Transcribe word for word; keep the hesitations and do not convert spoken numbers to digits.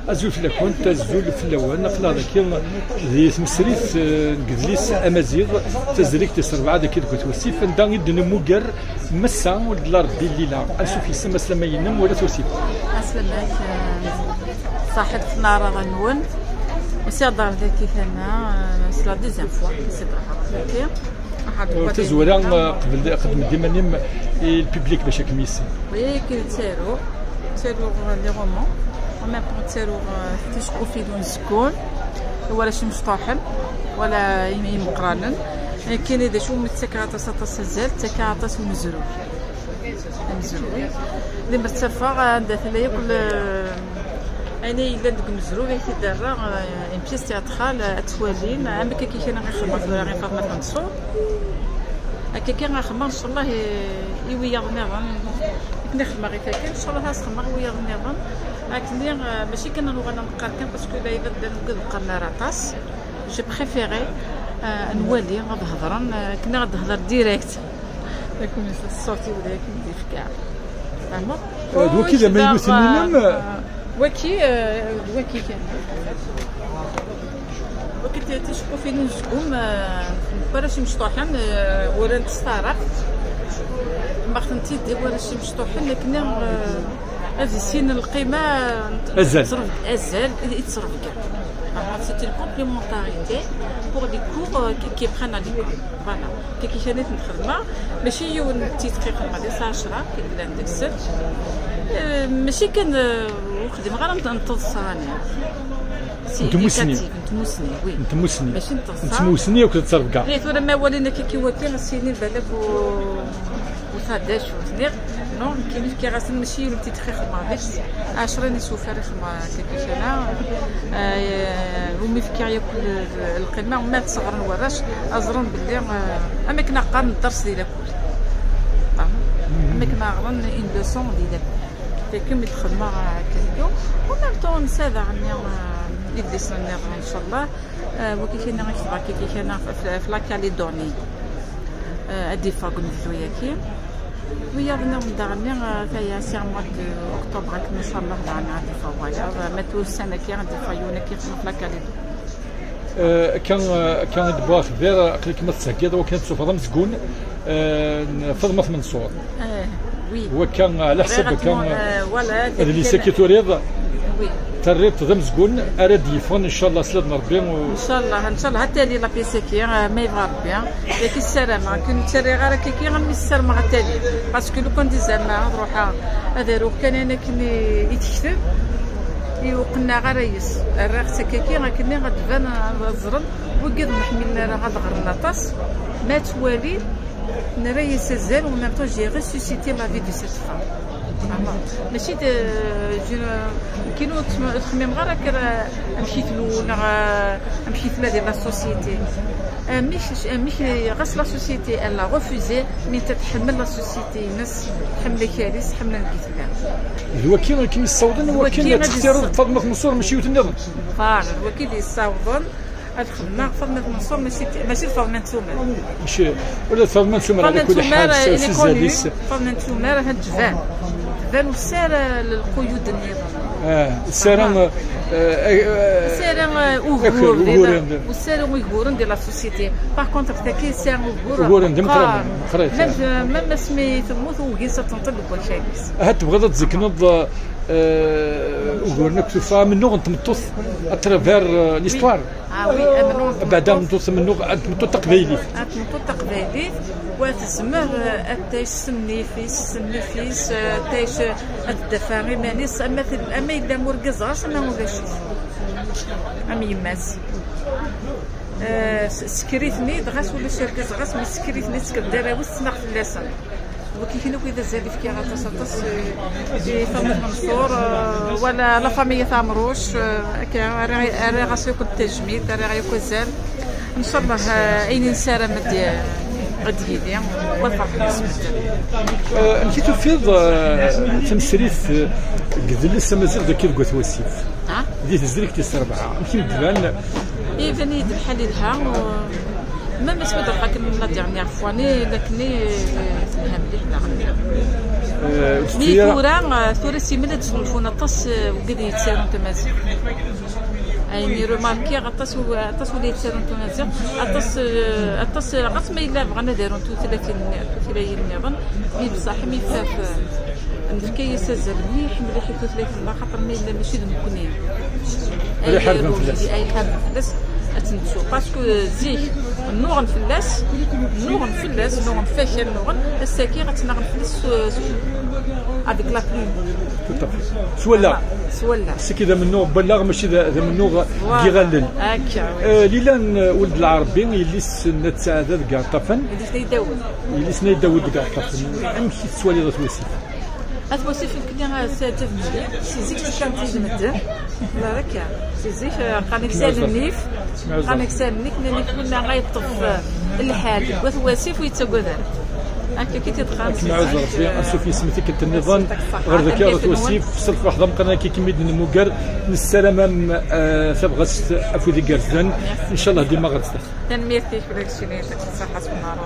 Azul fell-akent, azul fell-awen. Aql-aɣ dagi di tmesrit, eh, n yedlis amaziɣ, tazrigt tis rebɛa dagi deg At Wasif, anda i d-nemmuger Massa Ularebbi Lila. Ansuf yes-m, aslama-inem, wala At Wasif. Aslama-k, eh, ṣaḥit n aɛraḍ-nwen. Usiɣ-d ar dagi tama, eh, c'est la deuxième fois, c'est vrai, dagi. Ur tazwara, eh, qbel, qeddem-d iman-im i lpiblik bac ad kem-yissin. Oui, ken ttaruɣ, ttaruɣ les romans, en même temps ttaruɣ, eh, ticeqqufin n uzeggun, warrac imecṭuḥen, wala im-, imeqqranen. Nekkini d acu umi ttakeɣ aṭas, aṭas azal, ttakeɣ aṭas i umezruy. Amezruy. Limer ttafeɣ anda tella yakk l-, ayen ay yellan deg umezruy, ay t-id-rreɣ, eh, une pièce théâtrale, ad twalin, am akka kan i xedmeɣ tura i Faḍma Manṣur. Akka kan ad xedmeɣ, ncallah, i, i wiyaḍ nniḍen. Akken i xedmeɣ i takan, ncallah ad xedmeɣ i wiyaḍ nniḍen. Akken, eh, mačči kan ad nuɣal ad neqqar kan, parce que la yebda ddan deg qqaren ara aṭas. J'ai préféré, eh, ad nwali, ad hedren, eh, akken ad d-hedren direct. Akken ṣṣut-iw d akken d-ifka. Tfehmeḍ? Eh, d waki d amaynut-nnem? Eh, waki, eh, d waki kan. Waki ti-, ticeqqufin n uzgum, eh, n warrac imecṭuḥen, eh, urant s taɛrabt. Mbaɣ-tent-id i warrac imecṭuḥen, akken, eh, ad issinen lqima n t-, azal. Ttrebg-, azal i, i ttrebga. Ah, c'est une complémentarité pour les cours, euh, qui, qui prennent à l'école. Voilà. Kiki kan i ten-xedmeɣ, mačči yiwen n titre i xedmeɣ, d ɛecra i yellan deg-sen. Eh, mačči kan, eh, ur xdimeɣ ara n, n teḍsa-nni. C'est n tmussni. Éducatif, n tmussni, oui. N tmussni. Mačči n teḍsa. N tmussni akked ttrebga. Eh, tura ma walin akka kiki waki, as-yinin balak u-, ur tɛeddac, ur tniɣ. Non, nekkini fkiɣ-asen mačči yiwen n titre i xedmeɣ deg-s, ɛecra n isufar i xedmeɣ akka kiki kan. Eh, umi fkiɣ yakk l-, l-, lqima, ma tteɣren warrac, ad ẓren belli, eh, am akken qqaren dders di lakul. Am akken ɣren une leçon di lakul. Tagi mi d-xedmeɣ, eh, akka deg-, u même temps nesɛa daɣen, eh, idlisen nniḍen, ncallah. Eh, wagi kan i ketbeɣ, kiki kan f, f, f la Calédonie. Eh, ad d-iffeɣ deg unebdu-yagi. Wiyaḍ nniḍen daɣen, eh, taya si mois de octobre, akken ncallah daɣen ad d-iffeɣ wayeḍ. Eh, ma ussan-agi ad d-iffeɣ yiwen-agi f la Calédonie. Eh, akka, eh, akka i d-wwiɣ axbir, aql-ikem ad tettheggiḍ wakken ad tessufɣeḍ amezgun, eh, n Faḍma At Manṣur. Eh, oui. Wakka, ɛla ḥsab wakka, eh, voilà, adlis-agi turiḍ, oui, terriḍ-t d amezgun ara d-yeffɣen, ncallah, s laden n Rebbi, u ncallah, ncallah, ad tali la pièce-agi, eh, ma yebɣa Rebbi. Yak i ssarameɣ, ken ur ttariɣ ara kiki, am mi ssarameɣ ad tali. Parce que lukan di zama ad ruḥeɣ ad aruɣ kan ayen akken i, i tekteb, i ur qenneɣ ara yes. Rriɣ-tt akkaki, akken ad d-tban, ad ẓren wigad ur ḥmilen ara ad ɣren aṭas. Ma ttwalin, nerra-yas azal, en même temps, j'ai ressuscité la vie de cette femme. Vraiment. Mačči d, je, kinu ur ttxemmimeɣ ara kra amek i tlul, neɣ, euh, amek i tella di la société. Amek, amek, ɣas la société, elle a refusé, mais tḥemmel la société-ines, tḥemmel akal-is, tḥemmel amek i tella. D waki i kem-yessawḍen i wakken ad textireḍ Faḍma At Manṣur, mačči yiwet nniḍen? Voilà, d waki i d-yessawḍen. Ad xedmeɣ Faḍma At Manṣur, mačči d, mačči d Faḍma n Tumer. Mačči, ula d Faḍma n Tumer, Faḍma n Tumer, elle est connue. Faḍma n Tumer, ha tban. Tban ur tesɛi ara lquyud nniḍen. Ah, ur tesɛi ara, ah, eh, eh, ur tesɛi ara, eh, ugur, uguren, ur tesɛi ara uguren di la société. Par contre, tagi tesɛa ugur, uguren d imeqqranen, meqqrit. Même, même asmi temmut, ugin ad tenṭel deg wakal-is. Ahat tebɣiḍ ad tzekneḍ, eh, uguren akk tufa amennuɣ n tmeṭṭut à travers, eh, l'histoire. Ah oui, amennuɣ n tmeṭṭut. Beɛda amennuɣ, amennuɣ n tmeṭṭut taqbaylit. Ah, tmeṭṭut taqbaylit, wa tezmer, eh, ad tɛic s nnif-is, s nnif-is, eh, ad tɛic, eh, ad tdafeɛ iman-is, ama tel-, ama yella urgaz ɣas, ama ulac-it. Am yemma-s. Eh, s-, sekker-iten-id, ɣas ulac argaz ɣas, mi sekker-iten-id, tekker-d arraw-is, tettnaɣ fell-asen. Wagi kan akk i d azal i fkiɣ aṭas, aṭas, eh, i Faḍma At Manṣur, eh, wala la famille Tamruc, eh, akka, rriɣ, rriɣ-as akk tajmilt, rriɣ akk azal. Ncallah, eh, ayen i nessaram ad d-, ad d-yili, wa ferḥen-as medden. Eh, amek i tufiḍ, eh, tamesrit, eh, deg yidles amaziɣ dagi deg At Wasif? Ha? Di tezrigt tis rebɛa, amek i m-d-tban? Iban-iyi-d lḥal yelha, u même asmi d-ruḥeɣ akken la dernière fois, ni, lakin, eh, telha mliḥ daɣen. Eh, ur tetttu ara. Tura, eh, tura simel ad sgunfun aṭas, eh, wigad yettarun tamaziɣt. Ayen i remarkiɣ, aṭas u-, aṭas wid yettarun tamaziɣt, aṭas, eh, aṭas, eh, ɣas ma yella bɣan ad arun tutlatin-, tutlayin nniḍen, mi beṣṣaḥ, mi faf, eh, nefka-yas azal mliḥ, mliḥ i tutlayt-nneɣ, xaṭer ma yella mačči d nekkni. Ay iḥarben fell-as. Ay iḥarben fell-as, ad tt-nettu. Parce que zik, nnuɣen fell-as, nnuɣen fell-as, nnuɣen f akal, nnuɣen, ass-agi ad tt-naɣen fell-as s, s, avec la plume. Tout à fait. S wallaɣ. Voilà, s wallaɣ. C'est que d amennuɣ n wallaɣ, mačči d, d amennuɣ n yiɣallen. Voilà. Akka, oui. Euh, Lilan, euh, Ould Lɛarbi, yelli-s n At Saɛda deg Iɛeṭṭafen. Yelli-s n Ayt Dawed. Yelli-s n Ayt Dawed deg Iɛeṭṭafen. Amek i tettwaliḍ At Wasif? At Wasif, nekkni, ah, s aɛǧab n medden. Si zik ttkan-d yid medden. La, akka. Si zik, ah, qqaren-ak s allen-nni, qqaren-ak s allen-nni, nnan-ak winna ay yeṭṭef, ah, lḥal deg At Wasif ur yettagad ara. Akka i t-id-qqaren si zik. Akken iɛuzz Rebbi, ah, ansuf yis-m tikkelt nniḍen, ɣer dagi, At Wasif, s lferḥ d ameqqran akka i kem-id-nemmuger, nessaram-am, ah, tabɣest afud igerrzen, ncallah dima ɣer zdat. Tanemmirt-ik, ula d keččini, ṣṣeḥḥa s umar.